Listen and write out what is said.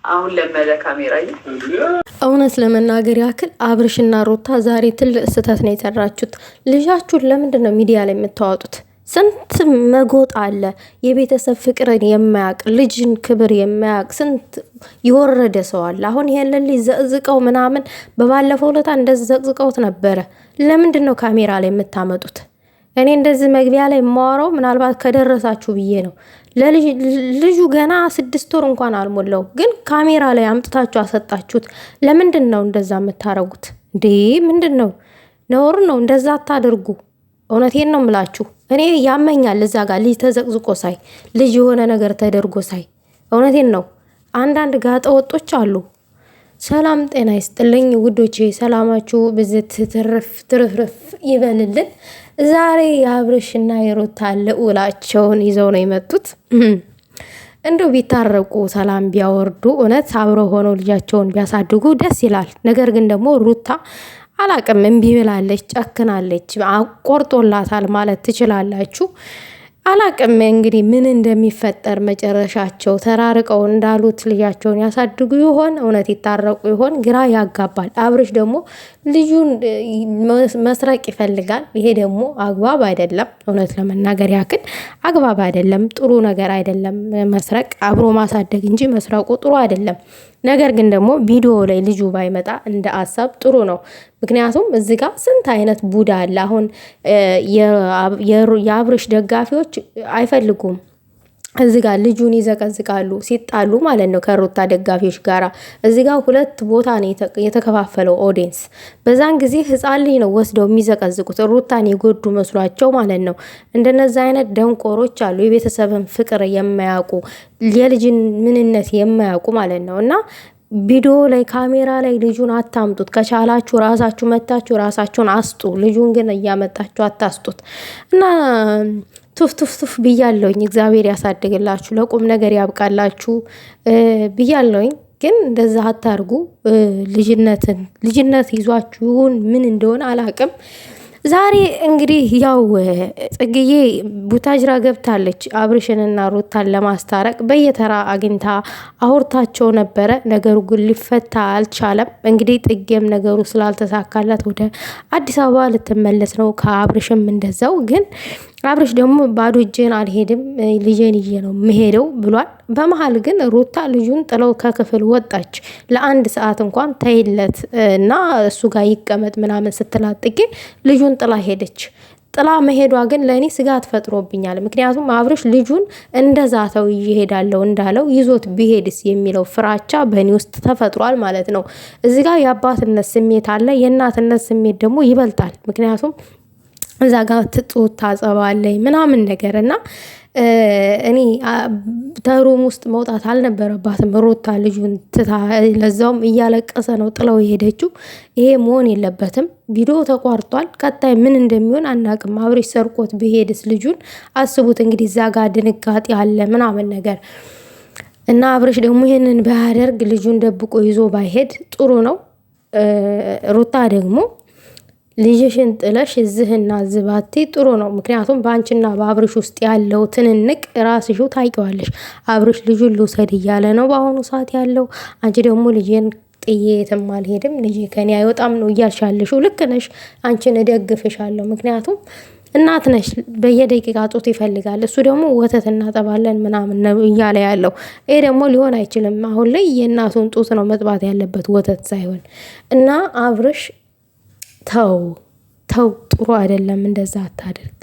አሁን ለመደ ካሜራ። እውነት ለመናገር ያክል አብርሽና ሩታ ዛሬ ትልቅ ስህተት ነው የሰራችሁት። ልጃችሁን ለምንድን ነው ሚዲያ ላይ የምታወጡት? ስንት መጎጥ አለ። የቤተሰብ ፍቅርን የማያውቅ፣ ልጅን ክብር የማያውቅ ስንት የወረደ ሰው አለ። አሁን ይሄንን ልጅ ዘቅዝቀው ምናምን በባለፈው ለታ እንደዚህ ዘቅዝቀውት ነበረ። ለምንድን ነው ካሜራ ላይ የምታመጡት? እኔ እንደዚህ መግቢያ ላይ የማወራው ምናልባት ከደረሳችሁ ብዬ ነው። ልጁ ገና 6 ወር እንኳን አልሞላው፣ ግን ካሜራ ላይ አምጥታችሁ አሰጣችሁት። ለምንድን ነው እንደዛ የምታረጉት እንዴ? ምንድን ነው? ነውር ነው። እንደዛ አታደርጉ። እውነቴን ነው የምላችሁ። እኔ ያመኛል እዛ ጋር ልጅ ተዘቅዝቆ ሳይ፣ ልጅ የሆነ ነገር ተደርጎ ሳይ፣ እውነቴን ነው። አንዳንድ ጋጠ ወጦች አሉ። ሰላም ጤና ይስጥልኝ ውዶቼ፣ ሰላማችሁ ብዝት ትርፍ ትርፍርፍ ይበልልን። ዛሬ የአብርሽና የሩታ ልዑላቸውን ይዘው ነው የመጡት። እንደው ቢታረቁ ሰላም ቢያወርዱ እውነት አብረው ሆነው ልጃቸውን ቢያሳድጉ ደስ ይላል። ነገር ግን ደግሞ ሩታ አላቅም እምቢ ብላለች፣ ጨክናለች፣ ቆርጦላታል ማለት ትችላላችሁ። አላቅም እንግዲህ ምን እንደሚፈጠር መጨረሻቸው። ተራርቀው እንዳሉት ልጃቸውን ያሳድጉ ይሆን? እውነት ይታረቁ ይሆን? ግራ ያጋባል። አብርሽ ደግሞ ልጁን መስረቅ ይፈልጋል። ይሄ ደግሞ አግባብ አይደለም። እውነት ለመናገር ያክል አግባብ አይደለም፣ ጥሩ ነገር አይደለም። መስረቅ አብሮ ማሳደግ እንጂ መስረቁ ጥሩ አይደለም። ነገር ግን ደግሞ ቪዲዮ ላይ ልጁ ባይመጣ እንደ አሳብ ጥሩ ነው። ምክንያቱም እዚ ጋር ስንት አይነት ቡዳ አለ። አሁን የአብርሽ ደጋፊዎች አይፈልጉም እዚ ጋር ልጁን ይዘቀዝቃሉ ሲጣሉ ማለት ነው ከሩታ ደጋፊዎች ጋር። እዚ ጋር ሁለት ቦታ ነው የተከፋፈለው audience። በዛን ጊዜ ህፃን ልጅ ነው ወስደው የሚዘቀዝቁት ሩታን የጎዱ መስሏቸው ማለት ነው። እንደነዚ አይነት ደንቆሮች አሉ፣ የቤተሰብን ፍቅር የማያውቁ፣ የልጅን ምንነት የማያውቁ ማለት ነው። እና ቪዲዮ ላይ ካሜራ ላይ ልጁን አታምጡት። ከቻላችሁ ራሳችሁ መታችሁ ራሳችሁን አስጡ። ልጁን ግን እያመጣችሁ አታስጡት እና ቱፍ ቱፍ ቱፍ ብያለሁኝ። እግዚአብሔር ያሳድግላችሁ፣ ለቁም ነገር ያብቃላችሁ ብያለሁኝ። ግን እንደዛ አታርጉ። ልጅነትን ልጅነት ይዟችሁን ምን እንደሆነ አላቅም። ዛሬ እንግዲህ ያው ጽግዬ ቡታጅራ ገብታለች። አብርሽንና ሩታን ለማስታረቅ በየተራ አግኝታ አውርታቸው ነበረ። ነገሩ ግን ሊፈታ አልቻለም። እንግዲህ ጽጌም ነገሩ ስላልተሳካላት ወደ አዲስ አበባ ልትመለስ ነው። ከአብርሽም እንደዛው። ግን አብርሽ ደግሞ ባዶ እጄን አልሄድም፣ ልጄን ይዤ ነው የምሄደው ብሏል። በመሀል ግን ሩታ ልጁን ጥለው ከክፍል ወጣች። ለአንድ ሰዓት እንኳን ተይለት እና እሱ ጋር ይቀመጥ ምናምን ስትላት ጽጌ ልጁን ጥላ ሄደች። ጥላ መሄዷ ግን ለእኔ ስጋት ፈጥሮብኛል። ምክንያቱም አብርሽ ልጁን እንደዛተው ይሄዳለው እንዳለው ይዞት ቢሄድስ የሚለው ፍራቻ በእኔ ውስጥ ተፈጥሯል ማለት ነው። እዚ ጋር የአባትነት ስሜት አለ፣ የእናትነት ስሜት ደግሞ ይበልጣል። ምክንያቱም እዛ ጋር ጡት ታጸባለኝ ምናምን ነገር እና እኔ ከ room ውስጥ መውጣት አልነበረባትም ሩታ ልጁን ትታ፣ ለዛውም እያለቀሰ ነው ጥለው የሄደችው። ይሄ መሆን የለበትም። ቪዲዮ ተቋርጧል። ቀጣይ ምን እንደሚሆን አናቅም። አብሬሽ ሰርቆት ብሄድስ ልጁን አስቡት እንግዲህ። እዛ ጋር ድንጋጤ አለ ምናምን ነገር እና አብሬሽ ደግሞ ይሄንን ባያደርግ፣ ልጁን ደብቆ ይዞ ባይሄድ ጥሩ ነው። ሩታ ደግሞ ልጅሽን ጥለሽ እዝህና ዝባቴ ጥሩ ነው። ምክንያቱም በአንቺና በአብርሽ ውስጥ ያለው ትንንቅ ራስሽው ታውቂዋለሽ። አብርሽ ልጁን ልውሰድ እያለ ነው በአሁኑ ሰዓት ያለው። አንቺ ደግሞ ልጄን ጥዬ የትም አልሄድም፣ ልጄ ከኔ አይወጣም ነው እያልሻለሽው። ልክ ነሽ። አንቺን እደግፍሻለሁ። ምክንያቱም እናት ነሽ። በየደቂቃ ጡት ይፈልጋል። እሱ ደግሞ ወተት እናጠባለን ምናምን ነው እያለ ያለው። ይሄ ደግሞ ሊሆን አይችልም። አሁን ላይ የእናቱን ጡት ነው መጥባት ያለበት ወተት ሳይሆን። እና አብርሽ ተው ተው፣ ጥሩ አይደለም። እንደዛ አታድርግ።